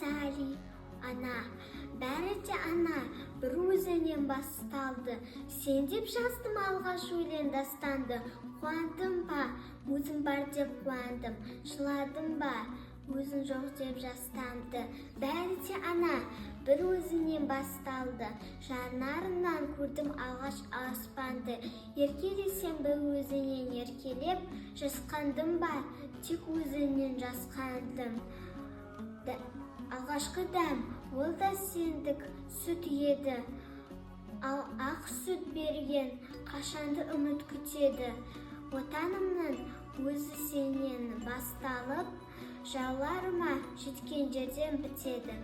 Газали. Ана, бәрі де ана, бір өзіңнен басталды. Сен деп жаздым алғаш өлең, дастанды. Қуандым ба, өзің бар деп қуандым, жыладым ба, өзің жоқ деп жастанды. Бәрі де ана, бір өзіңнен басталды. Жанарыңнан көрдім алғаш аспанды. Еркелесем, бір өзіңнен еркелеп, жасқандым ба, тек өзіңнен жасқандым. Алғашқы дәм, ол да сендік сүт еді. Ал ақ сүт берген қашанды үміт күтеді. Отанымның өзі сенен басталып, жауларыма жеткен жерден бітеді.